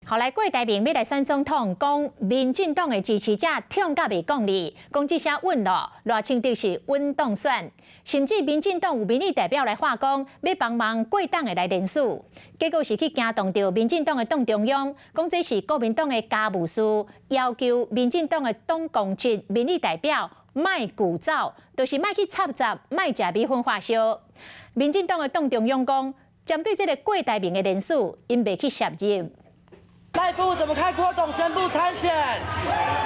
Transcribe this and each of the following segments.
後來郭台銘欲來選總統，講民進黨的支持者痛甲袂講理，講這下穩囉，賴清德是穩當選，甚至民進黨有民意代表來話講，欲幫忙貴黨的來連署，結果是去驚動著民進黨的黨中央，講這是國民黨的家務事，要求民進黨的黨公職民意代表莫舊走，就是莫去插雜，莫食米粉發燒。民進黨的黨中央講，針對這个郭台銘的連署，𪜶袂去涉入。賴副怎麼看郭董宣布參選？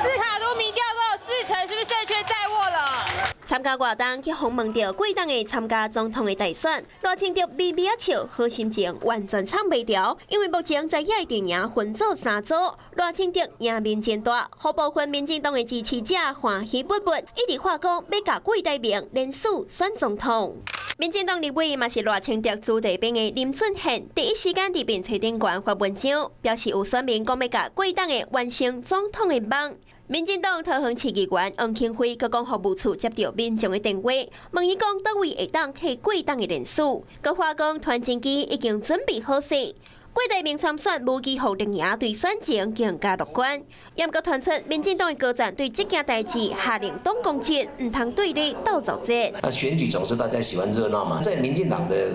斯卡都民調都有4成，是不是勝券在握了？參加活動去訪問著郭黨的參加總統的大選，賴清德微微仔笑，好心情完全藏袂牢，因為目前在野陣營分做三組，賴清德贏面真大，予部分民進黨的支持者歡喜不不，一直話講欲共郭台銘連署選總統。民進黨立委嘛是賴清德子弟兵的林俊憲，第一時間佇面冊頂懸發文章，表示有選民講欲共郭黨的完成總統的夢。民進黨桃園市議員黃清輝閣講服務處接著民眾的電話，問伊講佗位會當替郭黨的連署，閣話講傳真機已經準備好勢。郭台銘參選無疑予綠營對選情更加樂觀，毋過傳出民進黨的高層對這件代誌下令黨公職毋通對咧鬥造節。那選舉總是大家喜歡熱鬧嘛，在民進黨的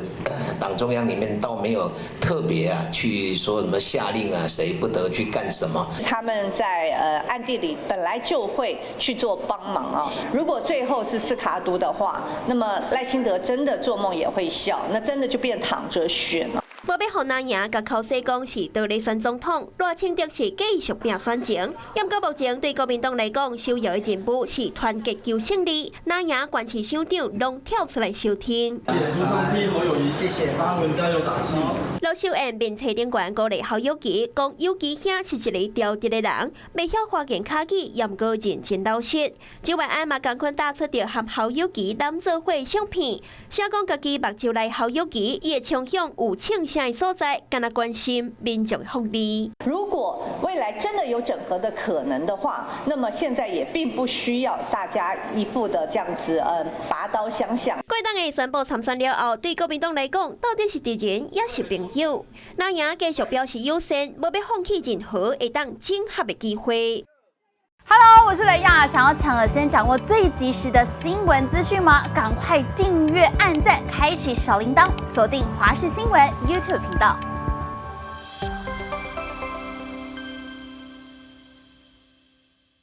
黨中央裡面，倒沒有特別啊去說什麼下令啊，誰不得去幹什麼。他們在暗地裡本來就會去做幫忙啊。如果最後是斯卡杜的話，那麼賴清德真的做夢也會笑，那真的就變躺着選了。無欲予藍營共口說講是倒咧選總統，賴清德是繼續拼選情。毋過目前對國民黨來講，首要的任務是團結求勝利。藍營縣市首長攏跳出來相挺。臉書上批侯友宜，謝謝發文加油打氣。盧秀燕面冊頂懸鼓勵侯友宜，講友宜兄是一個調直的人，袂曉花言巧語，毋過認真老實。蔣萬安嘛仝款打出著和侯友宜攬做伙相片，寫講家己目睭內侯友宜，伊會衝向有銃聲的所在，敢若關心民眾福利。如果未來真的有整合的可能的話，那麼現在也並不需要大家一副的這樣子，拔刀相向。郭董的宣布參選了後，對國民黨來講，到底是敵人抑是朋友？藍營繼續表示友善，無欲放棄任何會當整合的機會。 Hello，我是雷亞，想要搶先掌握最及時的新聞資訊嗎？趕快訂閱、按讚、開啟小鈴鐺，鎖定華視新聞 YouTube 頻道。